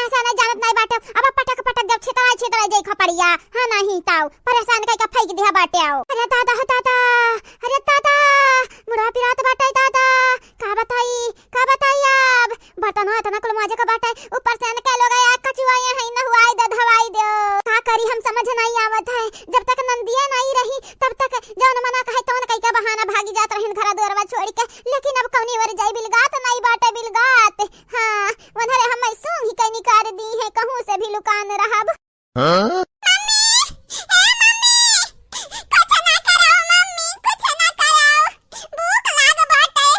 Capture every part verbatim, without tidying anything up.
ऐसा नहीं जानत नहीं बाटे, अब पटक पटक जब छितराई छितराई जाई खपड़िया, हाँ नहीं ताऊ, परेशान कइके फेंक दिया बाटे आओ। अरे दादा हो दादा, अरे दादा, मुड़ा पिरात बाटे दादा, का बताई, का बताई अब, बर्तन हो इतना कुल माजे का बाटे, ऊपर से अनके लोग आया कचुआए हैं, नहुआई दे, धवाई दो, का करी हम समझ नहीं आवत है, जब तक नंदिया नहीं रही तब तक जौन मना कहे तौन कइके बहाना भागी जात रहिन घर दुआरवा छोड़ के, लेकिन अब कौनी ओर जाई, बिलगात नहीं बाटे बिलगात। हाँ, वनहरे हम सूंघी के निकार दी है, कहूँ से भी लुकान रहब। हाँ? मम्मी, ए मम्मी, कुछ ना कराओ मम्मी, कुछ ना कराओ। भूख लाग बाटे,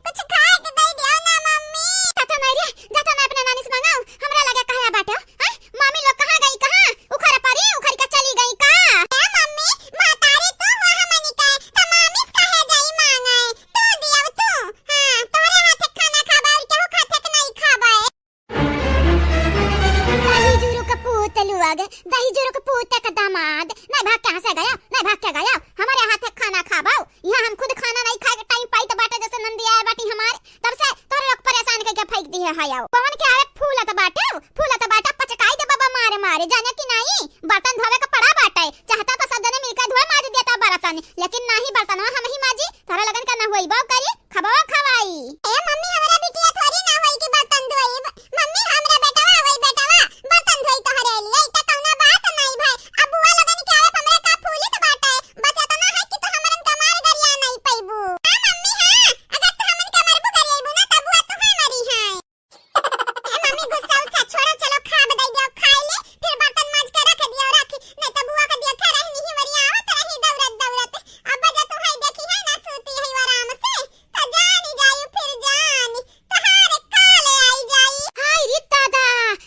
कुछ खाए के दे दियो ना मम्मी। जाता नहीं रे, जाता ना अपने नानी से मंगाओ, हमरा लगे कहया बाटे, हाँ? मामी लोग कहाँ गई, कहाँ? उखर परी, उखर के चली गई का? ए मम्मी, महतारी तू हो हमनी के, त मामी से काहे जाई मांगे? तू दियो तू। हाँ, तोहरे हाथे खाना खाबे और केहू खाथे के नहीं खाबे। दही जुरु के पूत लुअग, दही जुरु के पूत के दामाद, नहीं भाग के यहाँ से गया, नहीं भाग के गया, हमारे हाथे खाना खाबो। यहाँ हम खुद खाना नहीं खाए के टाइम पाई तो बाटे जैसे नंदी आए बाटी हमारे, तब से तोहरे लोग परेशान कइके फेंक दिहे है आओ। पवन के आवे फूलत बाटे, फूलत बाटे, पचकाई दे बाबा मारे मारे, जाने कि नहीं? बर्तन धोवे के पड़ा बाटे, चाहता तो सब जने मिलके धोए माज देता बर्तन, लेकिन नहीं बर्तनवा हम ही माजी, तोहरे लगन का ना होई बाऊ करी, खबवा खवाई। ए मम्मी, हमरा बिटिया थोड़ी ना होई कि बर्तन धोई। मम्मी, हमरा बेटवा होई, बेटवा बर्तन धोई तोहरे लिए, ई त कौनो बात नहीं भाई। अब बुआ लगन के आवे हमरा का फूलित बाटे, बस इतना है कि तू हमरन का मार गरिया नहीं पैबू। हाँ मम्मी, हाँ, अगर तू हमन का मारबू गरियाबू ना, तब बुआ तू हमारी है। ए मम्मी, गुस्सा उस्सा छोड़ो, चलो खाब दे दियो, खाए ले, फिर बर्तन माज के रख दियो, रखी, नहीं तो बुआ के देखे रहनी ही, वरिया आवत रही दौड़त दौड़त। अब जे तू है देखी है ना, सूती है आराम से, तो जानी जायू फिर जानी, तोहार काले आई जाई। हाय रे दादा,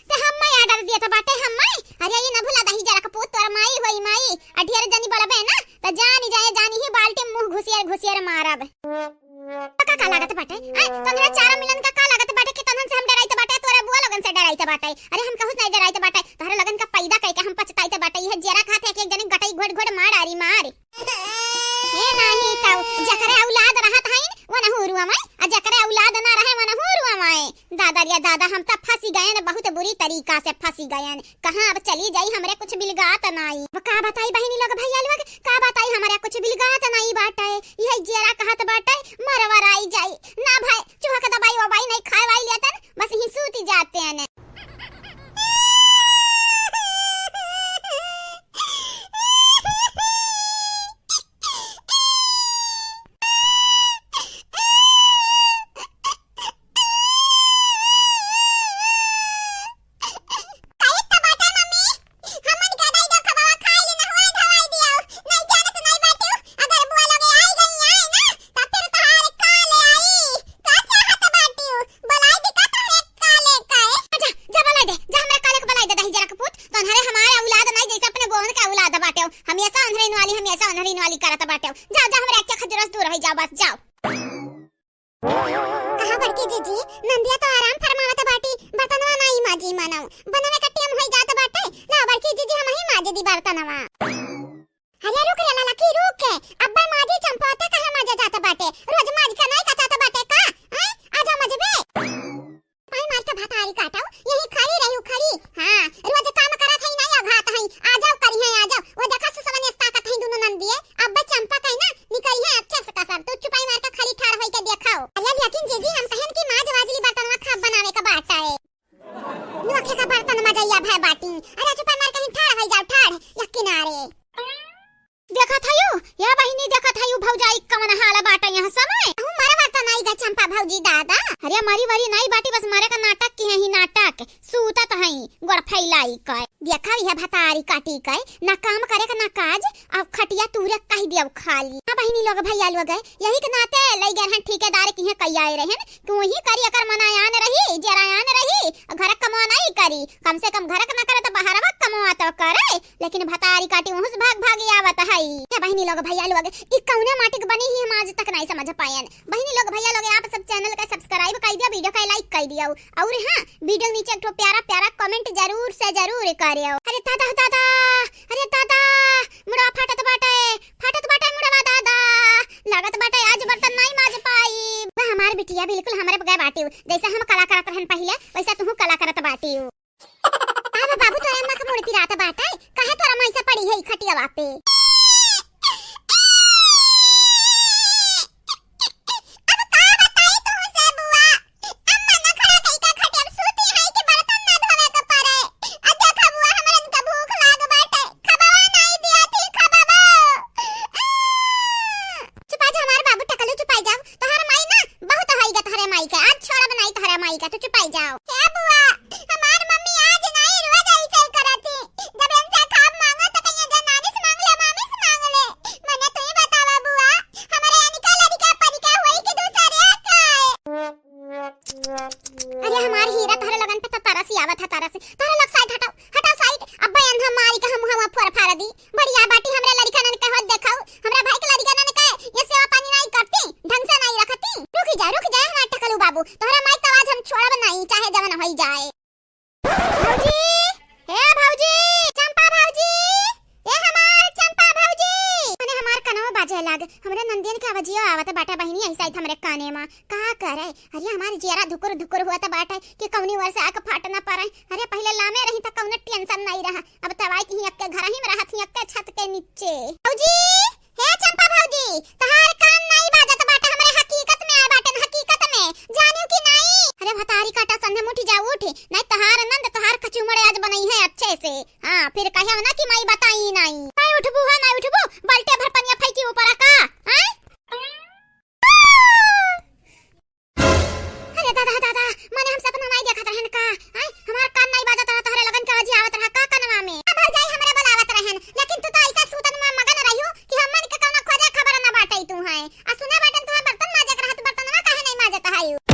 ते हम्मे order दिया था बाटे हम्मे। अरे ये ना भुला दही जरा कपूत तोर माई होई माई, अ ढेर जनी बलबे ना, तो जानी जाए जानी ही बाल्टी मुंह घुसियर घुसियर मारब। तो का, का लागत बाटे? आय, तोहरे चारों मिलन का, का लागत बाटे कि तोहन से हम डराइत बाटे, तोरे बुआ लोगन से डराइत बाटे? अरे हम कहूँ से नहीं डराइत बाटे, तोहरे लोगन का पैदा कइके हम पछताइत बाटे। यह जेरा खात है कि एक जने गटई घोट घोट मार डारी मार। हे नाही ताऊ, जकरे औलाद रहत हईन, वो नहू रुआ माय, आ जकरे औलाद ना रहे, वो नहू रुआ माय। दादा रे दादा, हम त फंसी गए न बहुत बुरी तरीका से फंसी गए न। कहाँ अब चली जाई, हमरे कुछ बिलगात नाई। अब का बताई बहिनी लोग, भैया लोग, का बताई, हमरे कुछ बिलगात नाई बाटे। यही जेरा कहत बाटे, मरवराई जाई। ना भाई, चूहा के दवाई ववाई नहीं खाए वाई लेतन, बस यहीं सूती जाते हैं। कहित तो बाटे मम्मी, हमन के दई दो खबवा खाई ले, नहवाई धवाई दियो। नहीं जानत नहीं बाटू, अगर बुआ लोग आई गई आए ना, तब फिर तोहार काले आई। का चाहत बाटू? बुलाई दी का तोहरे काले के? अच्छा, जा बुलाई दे, जा हमरे काले के बुलाई दे, दही जरा के पूत। तोहरे हमारे औलाद नहीं, जैसे अपने बोहन के औलाद बाटे। हमेशा अंधरिन वाली, हमेशा अंधरिन वाली करत बाटे। जा, जा हमरे अक्के खजुरस दूर रही, जाओ बस, जाओ। कहा बड़की जीजी, नंदिया तो आराम फरमावत बाटी, बर्तनवा नाई माजी मानव, बनवे का टेम होई जात बाटे, ला बड़की जीजी हम ही माज दी बर्तनवा। अरे रुक रे ललकी रुक के, अब्बे माजी चंपा ते कहे माजे जात बाटे, रोज माज के नाई कचात बाटे का? हैं? आजा मजबे। पाई मार के भतारी काटो, यही खड़ी रही खड़ी। हाँ, रोज काम करत है नाई अघात है, आ जाओ करी है आ जाओ। वो देखा सुसवन ताकत है दोनों नंदिये, अब्बे चंपा कहे ना निकली है अच्छे से कसर, तू चुपाई मार के खाली ठाड़ होई के देखाओ। अरे लेकिन जीजी हम कहन की माज वाजली बर्तनवा खाब बनावे का बाटा है। नोखे का बर्तन मजैया भय बाटी। अरे चुपाई मार कहीं ठाड़ होई जाओ ठाड़ या किनारे। देखत हयू, या बहिनी देखत हयू भौजाई कवन हाल बाटा यहाँ समय। हूँ मरवा त नाई गा चंपा भौजी दादा। अरे मरी वरी नाई बाटी बस मरे का नाटक की है ही नाटक। सूतत हई गोड़ फैलाई के। देखा यह भतारी काटी के ना काम करे का ना काज। अब खटिया तूरे कह दिया खाली। हाँ बहिनी लोग भैया लोग यही के नाते लई गए हैं ठेकेदार की है कई आए रहन। तू ही करी अकर मनायान रही, जरायान रही, घर कमवा नाई करी। कम से कम घर क ना करे तो बहरवा कमवा तो करे। लेकिन भतारी काटी वहूँ से भाग भाग आवत हई। ये बहिनी लोग भैया लोग ई कौने माटी के बनी ही हम आज तक नाई समझ पायन। बहिनी लोग भैया लोग आप सब channel का subscribe कर दिया, video का like कर दिया। और हाँ, video नीचे एक ठो प्यारा प्यारा comment जरूर से जरूर करियो। अरे दादा, दादा, अरे दादा, मुड़वा फाटत बाटे, फाटत बाटे मुड़वा दादा। लागत बाटे आज बर्तन नाई माज पाई। बा हमार बिटिया बिल्कुल हमरे बगैर बाटियो। जैसे हम कला करत रहन पहिले, वैसा तुहू कला करत बाटियो। मुड़ पिरात बाटे, काहे तोरा माई से पड़ी है ई खटियावा पे? अब का बताई तुहसे बुआ? अम्मा नखरा कई का खटिया पे सूती है कि बर्तन ना धोवे के पड़े। आ देखा बुआ, हमरन के भूख लाग बाटे, खबवा नाई दिया थी, खबवा। चुपाई जा हमार बाबू, टकलू चुपाई जाओ, तोहर माई ना बहुत होई गा तोहरे माई के, आज छोड़ब नाई तोहरे माई के, तू चुपाई जाओ। हे बुआ, हमार मम्मी आज नाई रोज ऐसे करती, जब इनसे खाब मांगो तो कहिए जनानी से मांग ले, मामी से मांग ले। मने तू ही बतावा बुआ, हमरे अनिका लड़का परिका होई कि दूसरे का है? अरे हमार हीरा, तोहरे लगन पे तो तरस ही आवत है, तरस। तोहरे लोग side हटाओ, हटाओ side। अब्बे अंधा मारी के हम हवा फोर फार दी। बढ़िया बाटी हमरा लड़िकनन के होत देखाऊ, हमरा भाई के लड़िकनन के ये सेवा पानी नाई करती, ढंग से नाई रखती। रुक जा, रुक जा हमार टकलू बाबू, तोहरा माई का आवाज हम छोड़ब नाई, चाहे जवन होई जाए। भौजी, हे भौजी, चंपा भौजी, ए हमार चंपा भौजी। मने हमार कनवा बाजे लाग, हमरे नंदियन के आवाजियो आवत बाटे बहिनी, ऐसा ही हमरे काने मा। का करे? अरे हमार जियरा धुकुर धुकुर हुआ त बाटे कि कौनी ओर से आके फाट ना पड़े। अरे पहिले लामे रही त कौनो tension नाई रहा, अब तवाई की अक्के घर ही में रहत ही, अक्के छत के नीचे। भौजी, हे चंपा भौजी, तहार कान नाई बाजत बाटे, हमरे हकीकत में आए बाटे, हकीकत में। जानियो कि नाई? अरे भतारी काटा संधे मुठी जा उठ, नाई तहार नंद तहार कचुमड़े आज बनई है अच्छे से। हाँ, फिर कहे ना कि माई बताई नाई। नाई उठबू है, नाई उठबू, बाल्टे भर पनिया फेंकी ऊपर का, हैं? अरे दादा, दादा, मने हम सपना नाई देखत रहन का? हैं? हमार कान नाई बाजत रहा, तोहरे लगन के आवाजी आवत रहा का कनवा में? अब भौजाई हमरे बुलावत रहन, लेकिन तू तो ऐसा सूतन में मगन रहियो कि हमन के कौनो खोजे खबर ना बाटे तू हैं। आ सुना बाटन, तोहर बर्तन माजे के रहा, तू बर्तनवा काहे नाई माजत है?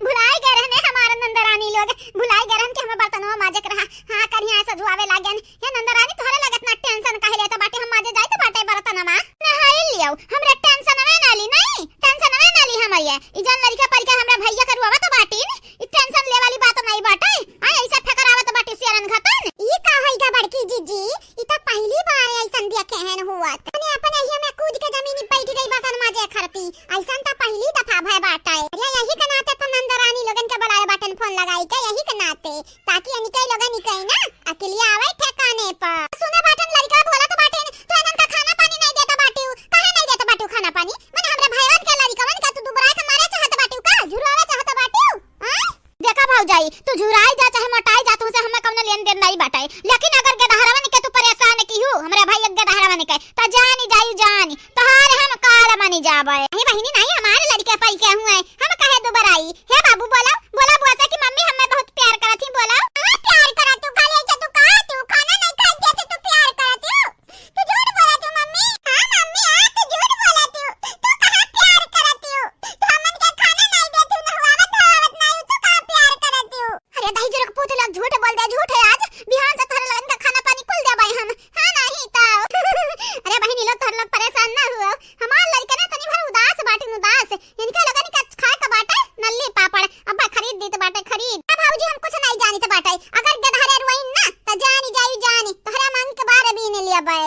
भुलाई गए रहने हमार नंदरानी लोग, भुलाई गए रहन कि हमें बर्तनवा माजे के रहा। हाँ, करिया ऐसा जुआवे लागन। हे नंदरानी, तोहरे लगे इतना tension काहे लेत बाटे? हम माजे जाइत बाटे बर्तनवा। नहाई लियो, हमरे tension ना, ना ली, नहीं, tension ना, ना ली हमरे। ई जौन लड़िका परिका हमरा भैया के रुआवत बाटिन, ई tension ले वाली बात नहीं बाटे। आ, ऐसा फेकरावत बाटे सियारन घतन। ई का होई गा बड़की जीजी? ई त पहली बार ऐसन देखे हन हुआ। तने अपन एहिया में कूद के जमीनी बैठ गई बर्तन माजे खरती। ऐसन त पहली दफा भय बाटे। अरे यही के नाते त नंदरानी लोगन के बुलाए बाटन फोन लगाई के, यही के नाते। ताकि इनके लोगन के ना अकिलिया आवे ठेकाने पर। सुने बाटन लड़िका बोलत बाटेन, तो इनन का खाना पानी नहीं देता बाटिउ, काहे नहीं देता बाटिउ खाना पानी? मने हमरा भैवन के लड़िकवन का तू दुबराए के मारे चाहत बाटिउ का? झुरावे चाहत बाटिउ? आय? देखा भौजाई, तू झुराई जा चाहे मोटाई जा, तुमसे हमें कौनो लेन देन नहीं बाटे, लेकिन अगर गेदहरवन के तू परेशान किहू, हमरा भाई के गेदहरवन के, त जानी जाई जानी, तोहार हम काल मानी जाबे। नहीं बहिनी, नहीं, हमारे लड़िका परिका हुए, हम काहे दुबराई? हे बाबू, बोला, बोला बुआ से कि मम्मी हमें बहुत प्यार करत ही, बोला। हाँ, प्यार करत हूँ, खाली ऐसे तू कहा तू, खाना नहीं खाई जैसे तू प्यार करत हूँ। तू झूठ बोलत हूँ मम्मी। हाँ मम्मी, हाँ, तू झूठ बोलत हूँ। तू कहाँ प्यार करत हूँ? तू हमन के खाना नहीं देत हूँ, नहवावत धोवावत नहीं हूँ, तू कहाँ प्यार करत हूँ? अरे दही जरक पूत लोग, झूठ बोल दे, झूठ है आज। बिहान से तोहरे लगन का खाना पानी कुल देबै हम। हाँ, नहीं तो। अरे बहिनी लोग, तोहरे लोग परेशान ना हुआ। हमार लड़के ना तनी भर उदास बाटे, उदास। इनके लगन का खाए का बाटे नल्ली पापड़। अब खरीद दीत बाटे, खरीद। अब भौजी हम कुछ नहीं जानित बाटे। अगर गदहरे रोइन ना, त जानी जाई जानी। तोहरा मांग के बारे बीन लेबै।